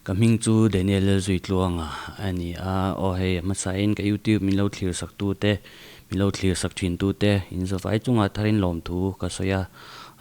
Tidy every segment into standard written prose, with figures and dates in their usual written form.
Ka hming chu Daniel Lalzuitluanga a ni a, aw hei a hmasain ka YouTube min lo thlir sak tu te, min lo thlir sak thin tu te in zavai chungah tharin lawmthu ka sawi a,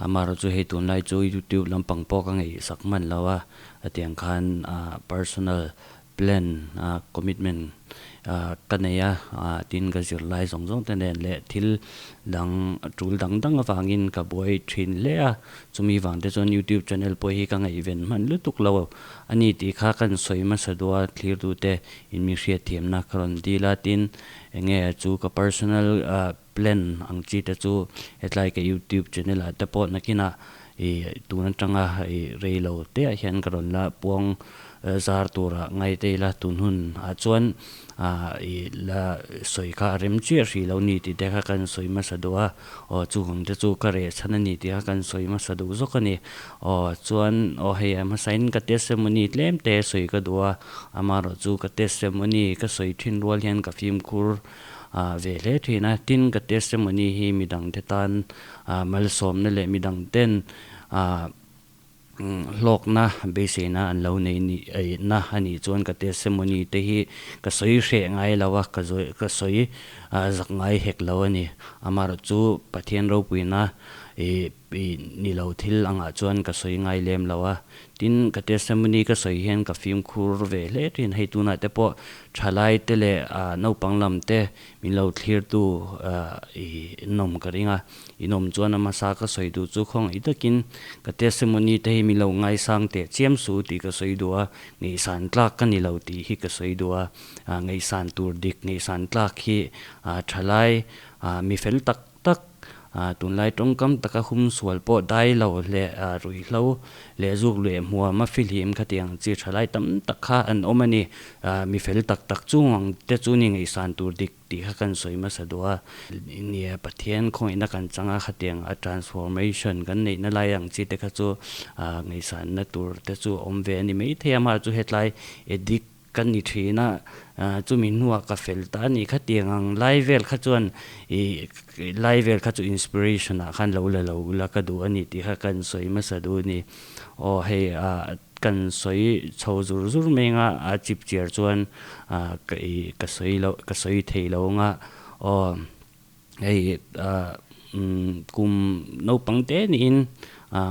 amaherawh chu hei tunlai chu YouTube lampang pawh ka ngaih sak hman lo a, hetiang khan personal Plan a commitment ka nei a, tin ka zirlai zawng zawng te nen leh thil dang tul dang dang avangin ka buai thin hle a, chumi vang te chuan YouTube channel pawh hi ka ngaihven hman lutuk lo a ni tih kha kan sawi hmasa duh a, thlirtu te in mi hriatthiamna ka rawn dil a, tin enge chu ka personal plan ang chi te chu hetlai ka YouTube channel ah te pawh nakinah ih tun atanga ih rei lo te ah hian ka rawn la puang zar tura ngai te ila tun hun ah chuan ah ih la sawi kha a rem chiah hrih lo ni tih te kha kan sawi hmasa duh a aw chung te chu ka reh chhan a ni tih kha kan sawi hmasa duh zawk a ni aw chuan aw hei a hmasain ka testimony tlem te sawi ka duh a amaherawhchu ka testimony ka sawi thin rual hian ka fimkhur ah ve hle thin a, tin ka testimony hi midangte tan ah malsawmna leh midangten ah hlawkna beiseina an lo nei ni na a nih chuan ka testimony te hi ka sawi hreh ngai lo a, ka zawi ka sawi ah zak ngai hek lo a ni. Amaherawhchu chu Pathian ropuina ih ih ni lo thil angah chuan ka sawi ngai lem lo a, Tin, ka testimony ka sawi hian ka fimkhur ve hle thin. Hei tunah te pawh thalai te leh naupang lam te min lo thlirtu i nawm ka ring a. I nawm chuan a hmasa ka sawi duh chu khawngaih takin ka testimony te hi min lo ngaisang teh chiam su tih ka sawi duh a, ngaihsan tlak ka ni lo tih hi ka sawi duh a. Ngaihsan tur dik, ngaihsan tlak hi thalai mi fel tak tak, tunlai tawngkam taka hum sual pawh dai lo leh ruihhlo leh zuk leh hmuam a fihlim khatiang chi tha lai tam tak kha an awm a ni. Mi fel tak tak chung ang te chu ni ngaihsan tur dik tih kha kan sawi hmasa duh a. Nia, Pathian khawngaihna kan chang a, khatiang a transformation kan neihna lai ang chi te kha chu ngaihsanna tur te chu a awm ve a ni maithei a, amaherawhchu hetlai addict Ka ni thin a, chumi hnuah ka fel ta a ni. Khatiang ang lai vel kha chuan ih lai vel kha chu inspiration ah khan lo la lo ula ka duh a ni tih kha kan sawi hmasa duh a ni. Aw hei ah kan sawi chho zur zur mai anga a chip chiar chuan ah ka ih ka sawi loh ka sawi thei lo anga aw. Hei kum naupang te niin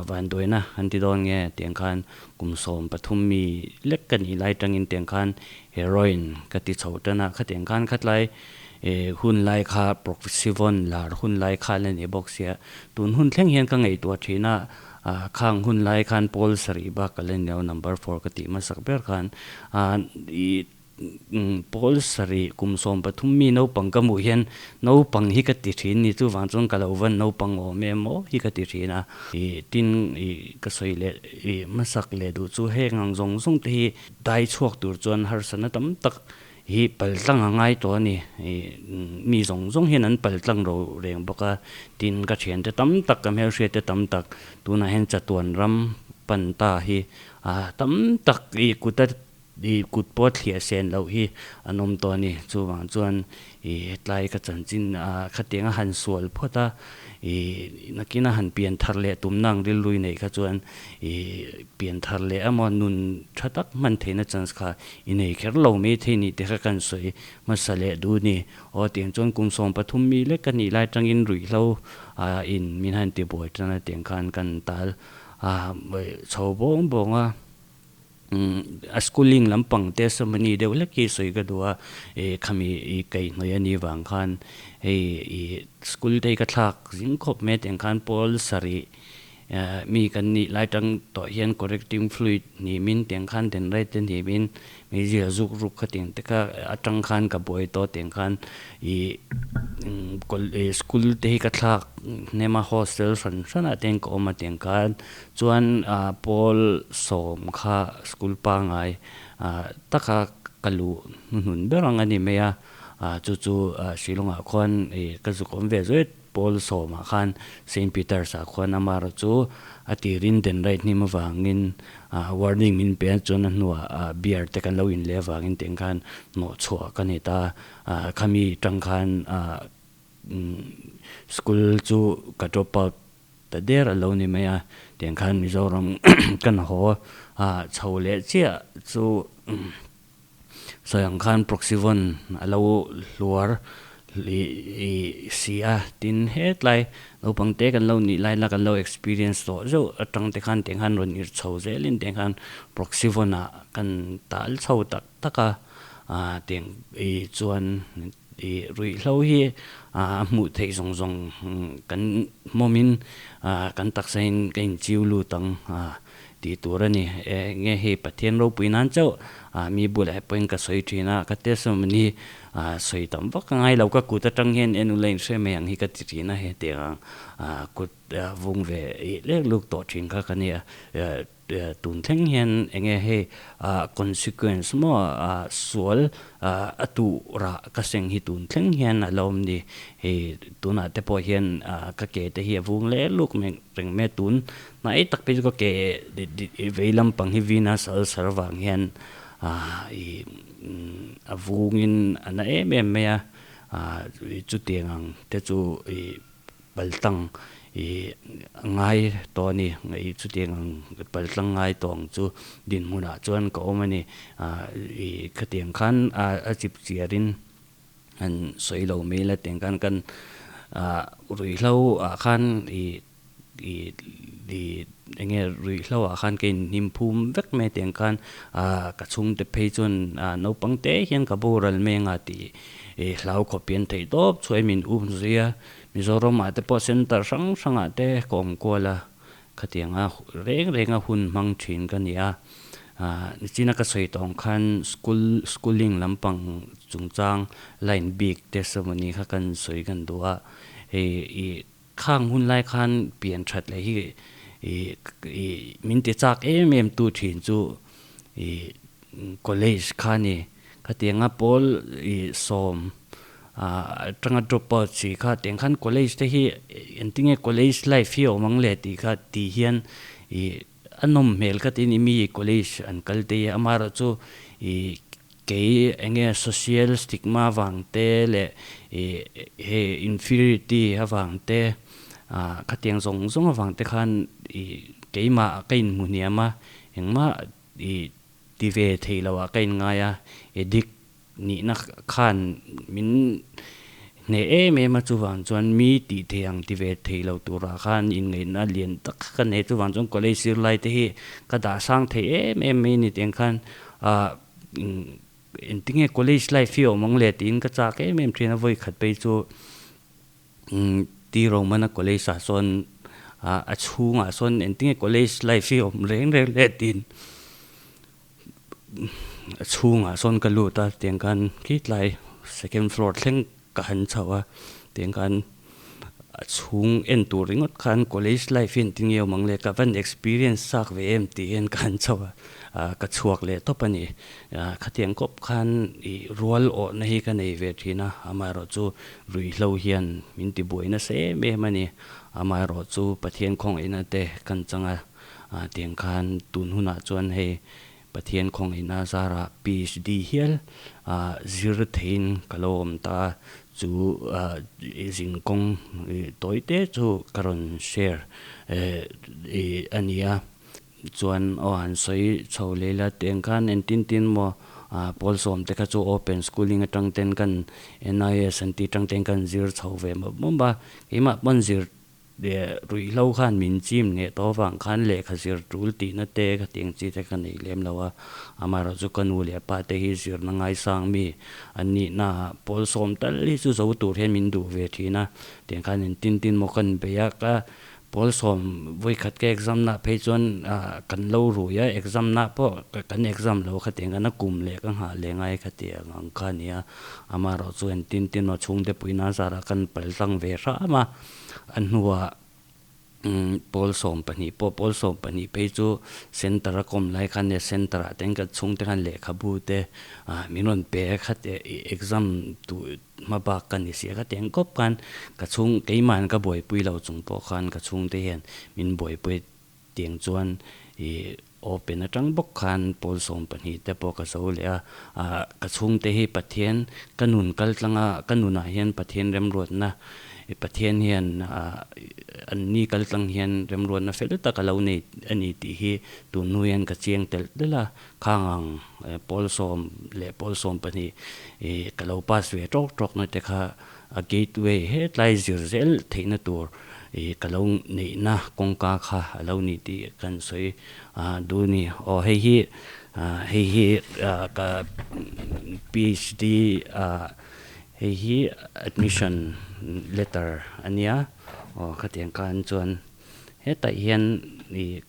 vanduaina an ti dawn nge tiang khan kum 13 mi lek ka nih lai tangin tiang khan heroin ka ti chho tan a, khatiang khan khatlai hun lai kha proxivon lar hun lai kha la ni bawk sia, tun hun thleng hian ka ngaihtuah thin a, khang hun lai khan pawl sarih bak ka la ni lo number four ka tih hmasak ber khan ih Pawl sarih kum 13 mi naupang ka hmuh hian naupang hi ka ti thin ni chuvang chuan ka lo van naupang awm em aw hi ka ti thin a. Ih tin ih ka sawi leh ih hmasak leh duh chu heng ang zawng zawng te hi dai chhuak tur chuan harsatna tam tak hi paltlang a ngai tawh a ni. Ih mi zawng zawng hian an paltlang ro reng bawk a, tin ka thiante tam tak ka hmelhriat te tam tak tunah hian chatuan ram pan ta hi ah tam tak ih kuta I kut pawh thliah sen loh hi an awm tawh a ni. Chuvang chuan i hetlai ka chanchin a khatiang a han sual phawt a, i nakin a han pian thar leh tumna ang rilru i neih kha chuan i pian thar leh emaw nun tha tak hman theihna chance kha i nei kher lo mai thei ni te kha kan sawi hmasa leh duh a ni. Aw tiang chuan kum 13 mi lek ka nih lai tangin ruihhlo a in min han tibuai tan a tiang khan kan tal a chho bawng bawng a. A schooling lampang te sawmani deuh hlek hi sawi ka duh a, ih khami ih kaihhnawih a nih vang khan hei ih school te hi ka thlak zing khawp mai a tiang khan pawl sarih mi kan nih lai tang tawh hian correcting fluid hnimin tiang khan den rate te hnimin meizial zuk ruk kha tiang te kha atang khan ka buai tawh tiang khan ih school te hi ka thlak hnem a hostel hran hran ah te hian ka awm a tiang khan. Chuan Paul sawm kha school pangngai taka ka luh hnuhnun ber ang a ni mai a, chu chu Shillong-ah khuan ka zuk awm ve zuai Paul sawmah khan Saint Peter's-ah khuan amaherawh chu a tirin den right hnim avangin warning min pe a, chuan a hnuah beer te kan lo in leh avangin tiang khan hnawh chhuah ka ni ta, khami tang khan school chu ka drop out Ta der a lo ni mai a, tiang khan Mizoram kan haw Chho leh chiah chu sawi ang khan Proxyvon a lo hluar si a, tin hetlai naupang te kan lo nih lai la kan lo experience tawh zeuh atang te khan tiang khan rawn irh chho zelin tiang khan Proxyvon ah kan tal chho tak tak a, tiang chuan I ruihhlo hi a hmuh theih zawng zawng kan hmawmin kan taksain ka inchiu lut ang tih tur a ni. Enge hei Pathian ropui nan chauh mi bulah pawhin ka sawi thin a, ka testimony sawi tam vak a ngai lo, ka kut atang hian en ula inhre mai ang hi ka ti thin a, hetiang ang kut vung ve lek luk tawh thin kha ka nia. Tun thleng hian enge hei consequence maw sual a tuh rah ka seng hi tun thleng hian a lo awm ni. Hei tunah te pawh hian ka ke te hi a vung leh luk mai reng mai a, tun hnai tak phei chu ka ke vei lampang hi venous ulcer vang hian ih a vungin a na em em mai a, chutiang ang te chu ih Paltlang i ngai tawh a ni. I chutiang ang paltlang ngai tawh ang chu dinhmunah chuan ka awm a ni. I khatiang khan a chip chiarin an sawi lo mai la tiang khan kan ruihhlo ah khan i i i eng nge ruihhlo ah khan ka inhnim phum vek mai tiang khan ka chhungte phei chuan naupang te hian ka boral mai anga tih I hlau khawp hian theih tawp chuai min um zui a, Mizoram ah te pawh center hrang hrang ah te ka awm kual a, khatiang a reng reng a hun hmang thin ka ni a. Nichina ka sawi tawh ang khan school schooling lampang chungchang line bik te sawmawni kha kan sawi kan duh a, hei i khang hun lai khan pian that leh hi i i min ti chak em em tu thin chu i college kha a ni. Khatianga pawl i sawm atanga drop out si kha tiang khan college te hi engtinge college life hi a awm ang le tih kha tih hian i a nawm hmel kha tin i mi college an kal te hi amaherawhchu i kei enge social stigma vang te leh i hei inferiority avang te khatiang zawng zawng avang te khan i keimah ka inhmu hniam a engmah i Ti ve thei lo ah ka inngai a, addict nihna khan min hneh em em a, chuvang chuan mi tih thei ang ti ve thei lo turah khan inngaihna lian tak ka nei, chuvang chuan college zirlai te hi ka dah sang thei em em mai a ni tiang khan ah engtinge college life hi a awm ang le tiin ka chak em em thin a, vawi khat phei chu Ti Romana college ah sawn a chhungah sawn engtinge college life hi awm reng reng leh tiin a chhungah sawn ka lut a tiang khan khitlai second floor thleng ka han chho a tiang khan a chhung en tur ringawt khan college life hi engtinge awm ang le ka van experience chak ve em tih hian ka han chho a ka chhuak leh tawp a ni. Khatiang kawp khan i rual awhna hi ka nei ve thin a, amaherawhchu ruihhlo hian min ti buai nasa em em a ni. Amaherawhchu Pathian khawngaihna te kan chang a, tiang khan tun hunah chuan hei Pathian khawngaihna zarah PhD hial zir theiin ka lo awm ta a, chu zinkawng tawi te chu ka rawn share a ni a. Chuan aw han sawi chho leh ila teng khan engtin tin maw pawl sawm te kha chu open schooling atang ten kan NIS an tih atang ten kan zir chho ve mawp mawp a, keimah pawn zir ruihhlo khan min chim hneh tawh avang khan lehkha zir tul tihna te kha tiang chi te ka nei lem lo a, amaherawh chu ka nu leh pa te hi zirna ngaisang mi an nihna ah pawl sawm tal hi chu zo tur hian min duh ve thin a, tiang khan engtin tin maw kan bei a ka Pawl sawm vawikhat ka exam nah phei chuan kan lo rui a, exam nah pawh kan exam lo kha tiang khan a kum leh ka nghah leh ngai kha tiang ang kha a ni a. Amaherawh chu engtin tin aw chhungte puina zarah kan pal tlang ve hram a, a hnuah pawl 12 pawh pawl 12 phei chu centre a kawm lai khan nia centre ah te kan chhungte khan lehkhabu te min rawn pe a kha tiang exam duh Hma bak ka ni sia ka ti ang kawp khan ka chhung keimahin ka buaipui lo chung pawh khan ka chhungte hian min buaipui tiang chuan ih open atang bawk khan pawl 12 te pawh ka zo leh a, ah ka chhungte hi Pathian ka nun kal tlanga ka nunah hian Pathian remruatna Pathian hian an ni kal tlang hian remruatna fel tak a lo nei a ni tih hi tun hnu hian ka chiang telh telh a, khang ang pawl sawm leh pawl sawm pahnih ih ka lo pass ve tawk tawk na te kha a gateway hetlai zir zel theihna tur ih ka lo neihna kawngka kha a lo ni tih kan sawi duh a ni. Aw hei hi hei hi ka PhD ah hei hi admission letter a nia aw khatiang khan chuan hetah hian ih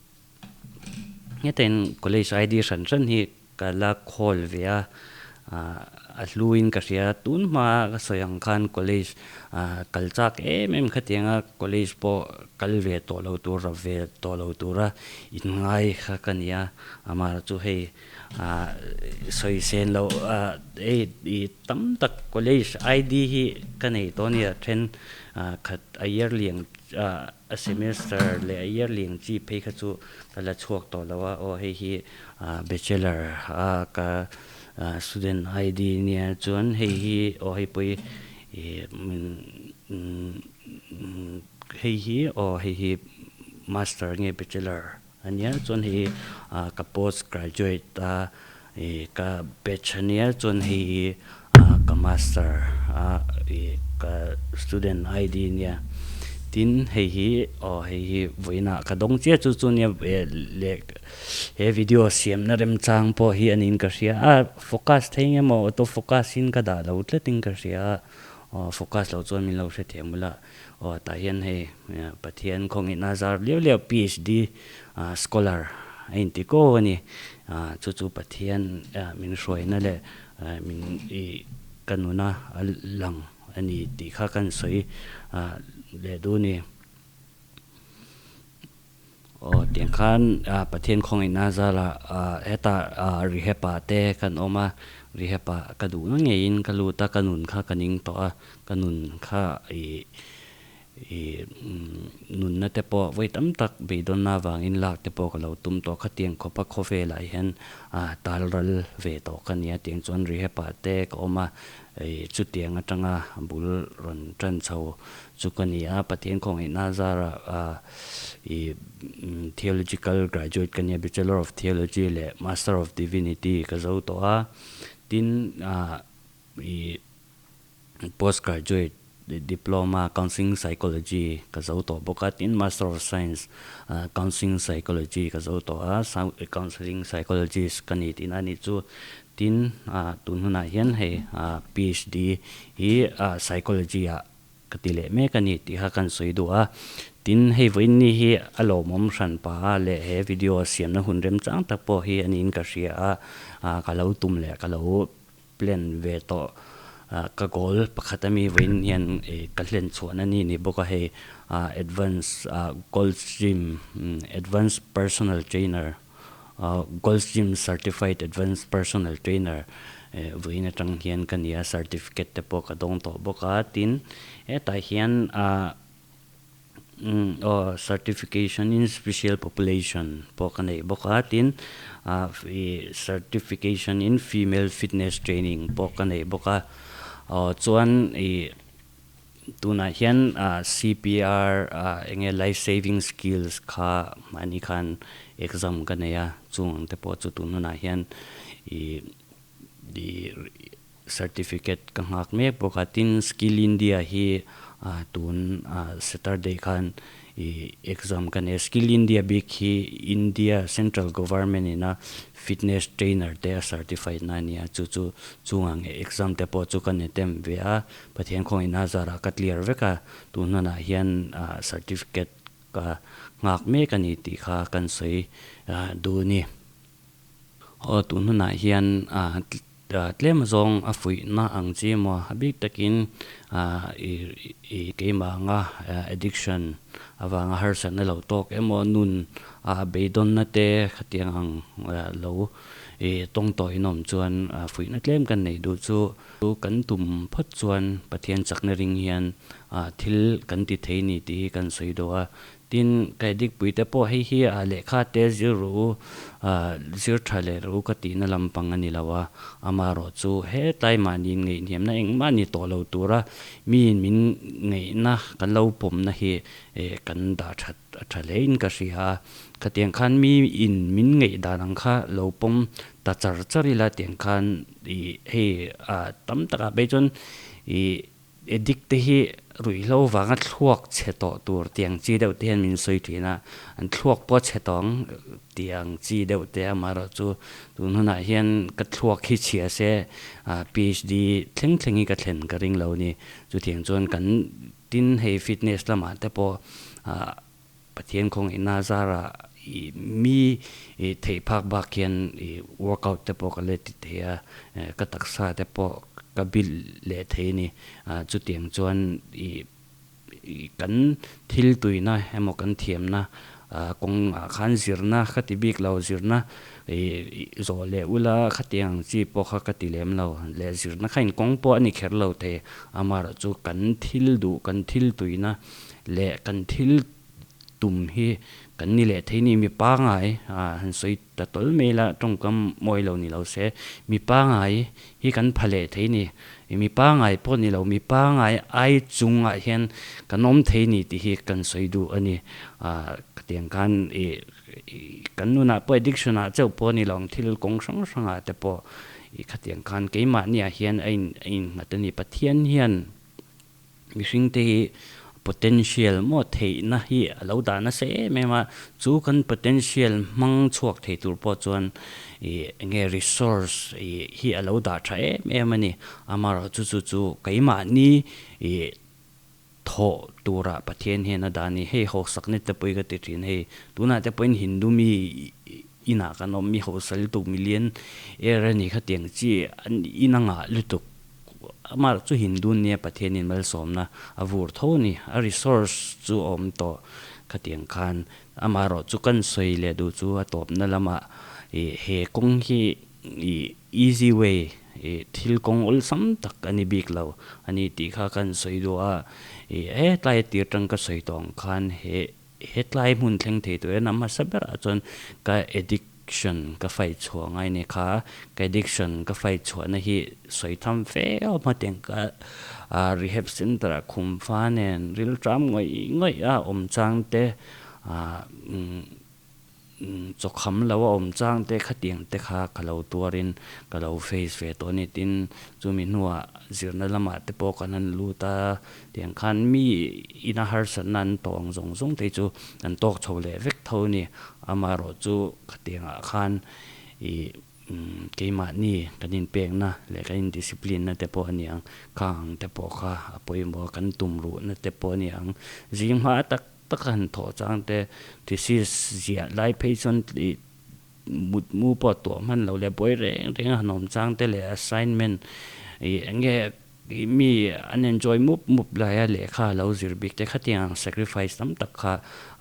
hetah hian college ID hran hran hi ka la khawl ve a ah a hluin ka hria tun hma ka sawi ang khan college ah kal chak em em khatianga college pawh kal ve tawh lo tur rap ve tawh lo tura inngai kha ka ni a amaherawhchu chu hei ah sawi sen loh ah hei ih tam tak college ID hi ka nei tawh a ni a then ah khat a yearly ang ah a semester leh a yearly ang chi phei kha chu ka la chhuak tawh lo a aw hei hi ah bachelor a ka student ID nia chuan hei hi aw hei pawh hi ih hei hi aw hei hi master nge bachelor a nia chuan hei hi ah ka post graduate a ih ka batch a nia chuan hei hi ah ka master a ih ka student ID nia tin hei hi aw hei hi vawiinah ka dawng chiah chu chu nia leh he video siamna remchang pawh hi a niin ka hria a focus thei nge maw auto focus in ka dah lo tlatin ka hria a aw focus loh chuan min lo hrethiam ula aw tah hian hei Pathian khawngihna zar liau liau PhD scholar a inti ko a ni chu chu Pathian min hruaina leh min ih ka nuna a lang a ni tih kha kan sawi leh duh a ni. Aw tiang khan Pathian khawngaihna zala hetah rehab ah te kan awm a, rehab ah ka duhna ngeiin ka lut a, ka nun kha ka ning tawh a, ka nun kha ih ih nunna te pawh vawi tam tak beidawnna avangin lak te pawh ka lo tum tawh khatiang khawpa khawvelah hian tal ral ve tawh ka nia tiang chuan rehab ah te ka awm a, ih chutiang atanga bul rawn tan chho chu ka ni a, Pathian khawngaihna zarah ih theological graduate ka nia, Bachelor of Theology leh Master of Divinity ka zo tawh a, tin ih post graduate diploma counselling psychology ka zo tawh bawk a, tin Master of Science counselling psychology ka zo tawh a, counselling psychologist ka ni tihna a nih chu, tin tun hunah hian hei PhD hi psychology ah Ka ti leh mek a ni tih kha kan sawi duh a, tin hei vawiin ni hi a lawmawm hran pa a leh he video siamna hun remchang tak pawh hi a niin ka hria a, ka lo tum leh ka lo plan ve tawh ka goal pakhat ami vawiin hian ka hlen chhuahna ni ni bawk a hei advance gold gym advance personal trainer Gold's Gym Certified Advanced Personal Trainer vawiin atang hian ka ni a, certificate te pawh ka dawng tawh bawk a, tin hetah hian aw Certification in Special Population pawh ka nei bawk a, tin Certification in Female Fitness Training pawh ka nei bawk a, aw chuan ih Tunah hian CPR enge life saving skills kha mahni khan exam ka nei a, chung ang te pawh chu tun hunah hian ih ih certificate ka nghak mek bawk a. Tin, Skill India hi tun Saturday khan ih exam ka nei a. Skill India bik hi India central government ina Fitness trainer te a certified na a ni a, chu chu chungah nge exam te pawh chu ka ni tem ve a, Pathian khawngaihna zarah ka clear vek a, tun hmanah hian certificate ka nghak mek a ni tih kha kan sawi duh a ni. Aw tun hmanah hian tlem zawng a fuihna ang chi emaw a bik takin ih keimah anga addiction avanga harsatna lo tawk emaw nun a beidawnna te khatiang ang lo ih tawng tawh in awm chuan fuihna tlem kan neih duh chu kan tum phawt chuan Pathian chakna ring hian thil kan ti thei ni tih hi kan sawi duh a. Tin, ka addict pui te pawh hei hi a lehkha te zir rawh u, zir tha leh rawh u ka tihna lampang a ni lo a, amaherawhchu hetlai mahni ngaihhniamna engmah ni tawh lo tura miin min ngaihna kan lo pawmna hi kan dah that a tha hlein ka hria a. Khatiang khan miin min ngaihdan ang kha lo pawm ta char char ila tiang khan ih hei tam takah phei chuan ih Addict te hi ruihhlo vanga thluak chhe tawh tur tiang chi deuh te hian min sawi thin a, an thluak pawh a chhe tawh ang tiang chi deuh te amaherawh chu tun hunah hian ka thluak hi chhia se PHD thleng thleng hi ka thlen ka ring lo ni. Chutiang chuan kan tin hei fitness lamah te pawh Pathian khawngaihna zarah ih mi ih theih phak bak hian ih workout te pawh ka let ti thei a, ka taksa te pawh ka build leh thei a ni. Chutiang chuan ih ih kan thil tuina emaw kan thiamna kawngah khan zirna ka ti bik lo, zirna ih zawh leh ula khatiang chi pawh kha ka ti lem lo leh zirna kha inkawng pawh a ni kher lo thei, amaherawhchu kan thil duh kan thil tuina leh kan thil tum hi kan ni leh thei ni mi pangai han sawi ta tawl mai ila tawngkam mawi lo ni lo se mi pangai hi kan pha leh thei ni mi pangai pawh ni lo mi pangai ai chungah hian kan awm thei ni tih hi kan sawi duh a ni khatiang khan ih kan nunah pawh addiction ah chauh pawh ni lo ang thil kawng hrang hrangah te pawh ih khatiang khan keimahniah hian a in a innghat a ni Pathian hian. Mihring te hi potential maw theihna hi a lo dah nasa em em a, chu kan potential hmang chhuak thei tur pawh chuan ih enge resource ih hi a lo dah tha em em a ni. Amaherawh chu chu chu keimahni ih thawh tura Pathian hian a dah a ni. Hei hawksakna te pawh hi ka ti thin hei, tunah te pawhin Hindu mi inah kan awm, mi hausa lutuk million er a ni khatiang chi an in a ngah lutuk. Amah chu Hindu nia Pathianin malsawmna a vur tho a ni. A resource chu a awm tawh khatiang khan. Amaherawh chu kan sawi leh duh chu a tawpna lamah ih he kawng hi ih easy way ih thil kawng awlsam tak a ni bik lo a ni tih kha kan sawi duh a. Ih hetlai tir tang ka sawi tawh ang khan he Hetlai hmun thleng thei tur hian a hmasa berah chuan ka addiction ka fight chhuah ngai ni kha, ka addiction ka fight chhuahna hi sawi tham fe awm a tiang ka rehab center ah khum fa nen rilṭam ngawih ngawih a awm chang te ah Chawkham lo a awm chang te khatiang te kha ka lo tuarin ka lo face ve tawh a ni. Tin, chumi hnuah zirna lamah te pawh kan han lut a, tiang khan mi ina harsatna an tawh ang zawng zawng te chu an tawk chho leh vek tho a ni. Amaherawhchu khatiangah khan ih keimahni kan inpekna leh kan indiscipline na te pawh a ni ang, khang ang te pawh kha a pawimawh a, kan tumruhna te pawh a ni ang. Zing hma tak Tak a han thawh chang te thesis ziah lai phei chuan ih mutmu pawh tuah hman lo leh buai reng reng a han awm chang te leh assignment ih eng nge ih mi an enjoy mup mup lai a lehkha a lo zir bik te khatiang ang sacrifice tam tak kha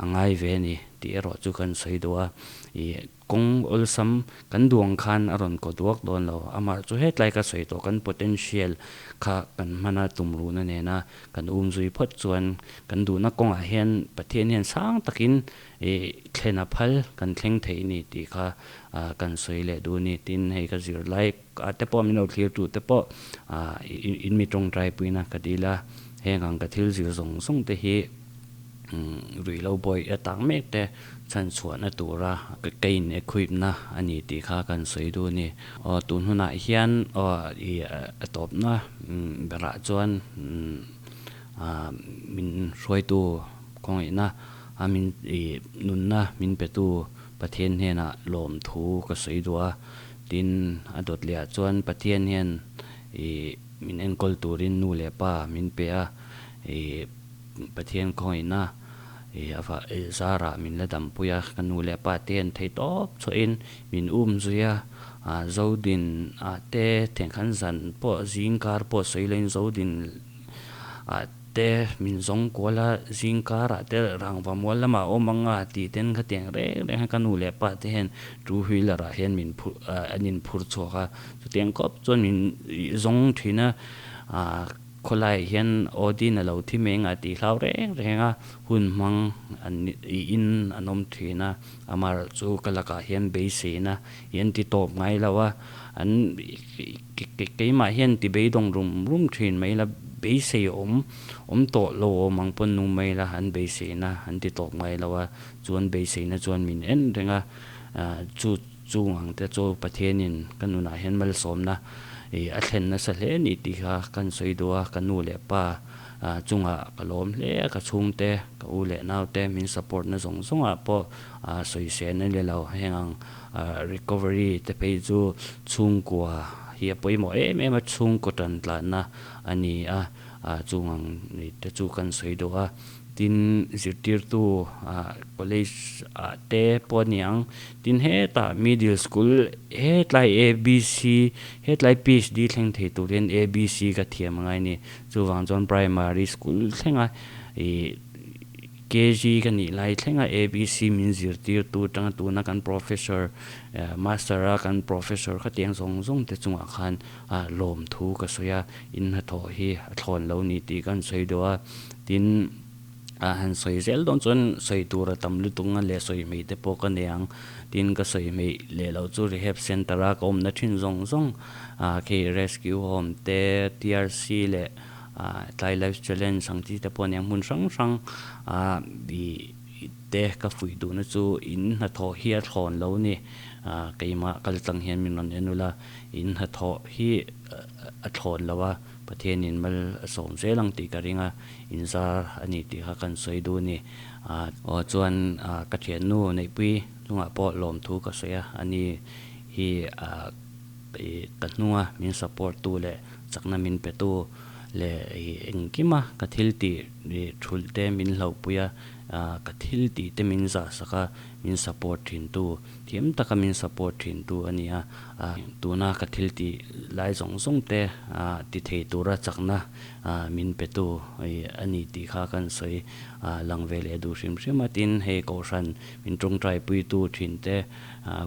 a ngai ve a ni tih erawh chu kan sawi duh a ih Kawng awlsam kan duang khan a rawn kaw duak dawn lo. Amah chu hetlai ka sawi tawh kan potential kha kan hman a tumruhna nena kan um zui phawt chuan kan duhna kawngah hian Pathian hian sang takin ih thlen a phal kan thleng theih ni tih kha kan sawi leh duh a ni. Tin, hei ka zirlai ah te pawh min lo thlir tu te pawh in mi tawngtai puina ka dil a, heng ang ka thil zir zawng zawng te hi Ruih lo bawi a tak mek te chhan chhuahna tura ka in equip na a ni tih kha kan sawi duh a ni. Aw tun hunah hian aw i a tawpna berah chuan min hruaitu khawngaihna a min i nunna min petu Pathian hnenah lawmthu ka sawi duh a. Tin, a dawt leh ah chuan Pathian hian i min enkawl turin nu leh pa min pe a i Pathian khawngaihna i a va zarah min la dampui a, ka nu leh pa te an thei tawp chhuahin min um zui a, Zodin ah te thengkhan zan pawh zing kar pawh sawi loin Zodin ah te min zawng kual a, zing karah te rangva mual lamah a awm ang a tih ten khatiang reng reng hian ka nu leh pa te hian two wheeler ah hian min phur an inphur chhuak a, chutiang khawp chuan min zawng thin a. Khawlaiah hian Odin a lo thi mai engah tih hlau reng reng a, hun hmang an in an awm thin a, amaherawh chu ka lakah hian beiseina hi an ti tawp ngai lo a, an keimah hian ti beidawng rum rum thin mai la, beisei awm awm tawh lo awm ang pawn nu mai la an beiseina an ti tawp ngai lo a, chuan beiseina chuan min en reng a, chu Chung ang te chu Pathianin ka nunah hian malsawmna ih a thlen nasa hle a ni tih kha kan sawi duh a, ka nu leh pa chungah ka lawm hle a, ka chhungte, ka u leh naute min support na zawng zawngah pawh sawisel a ni lo, heng ang recovery te phei chu chhungkua hi a pawimawh em em a, chhungkaw tan tlanna a ni a, chung ang te chu kan sawi duh a. Tin, zirtirtu college ah te pawh a ni ang. Tin, hetah middle school hetlai ABC hetlai PhD thleng thei tur hian ABC ka thiam angai a ni. Chuvang chuan primary school thlenga ih KG ka nih lai thlenga ABC min zirtirtu atanga tuna kan professor master a kan professor khatiang zawng zawng te chungah khan lawmthu ka sawi a, in hnathawh hi a thlawn lo ni tih kan sawi duh a. Tin, a han sawi zel dawn chuan sawi tur a tam lutuk nga leh sawi hmei te pawh ka nei ang. Tin, ka sawi hmei leh loh chu rehab centre a ka awmna thin zawng zawng ah khi rescue home te, TRC leh ah tlai life challenge ang chi te pawh a ni ang hmun hrang hrang ah ih te ka fuih duhna chu in hnathawh hi a thlawn lo ni. Ah keimah kal tlang hian min rawn en ula in hnathawh hi a thlawn lo a. Pathianin mal a sawm zel ang tih ka ring a, inzar a ni tih kha kan sawi duh a ni. Aw chuan ka thiannu Neihpui hnungah pawh lawmthu ka sawi a, ani hi ka hnunga min support tu leh chakna min pe tu leh engkima ka thil tih thulh te min hlauhpui a, ka thil tih te min zah sak a, min support thin tu. Thiam taka min support thin tu a ni a, tuna ka thil tih lai zawng zawng te ti thei tura chakna min pe tu a ni tih kha kan sawi lang ve leh duh hrim hrim a. Tin, hei Kohhran min tawngtai pui tu thin te,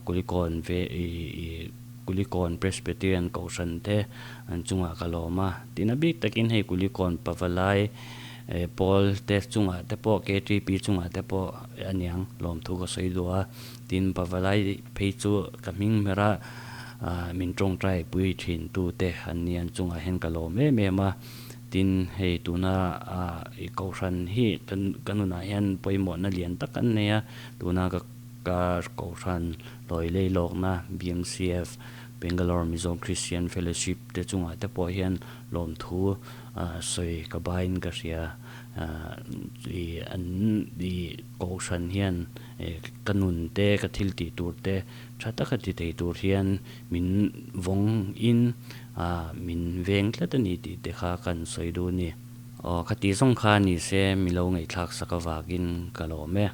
Kulikawn ve Kulikawn Presbyterian Kohhran te an chungah ka lawm a. Tin, a bik takin hei Kulikawn Pavalai Pawl te chungah te pawh KTP chungah te pawh a niang lawmthu ka sawi duh a. Tin, Pavalai phei chu ka hming hmer a, min tawngtai pui thin tu te an ni an chungah hian ka lawm em em a. Tin, hei tuna i Kohhran hi ka nunah hian pawimawhna lian tak an nei a, tuna ka ka Kohhran lawi leilawkna BMCF, Bangalore Mizo Christian Fellowship te chungah te pawh hian lawmthu sawi ka baiin ka hria. I an i Kohhran hian Ka nun te, ka thil tih tur te tha taka ti thei tur hian min vawng in min veng tlat a ni tih te kha kan sawi duh a ni. Aw, khati zawng kha ni se mi lo ngaihthlak sak avangin ka lawm e.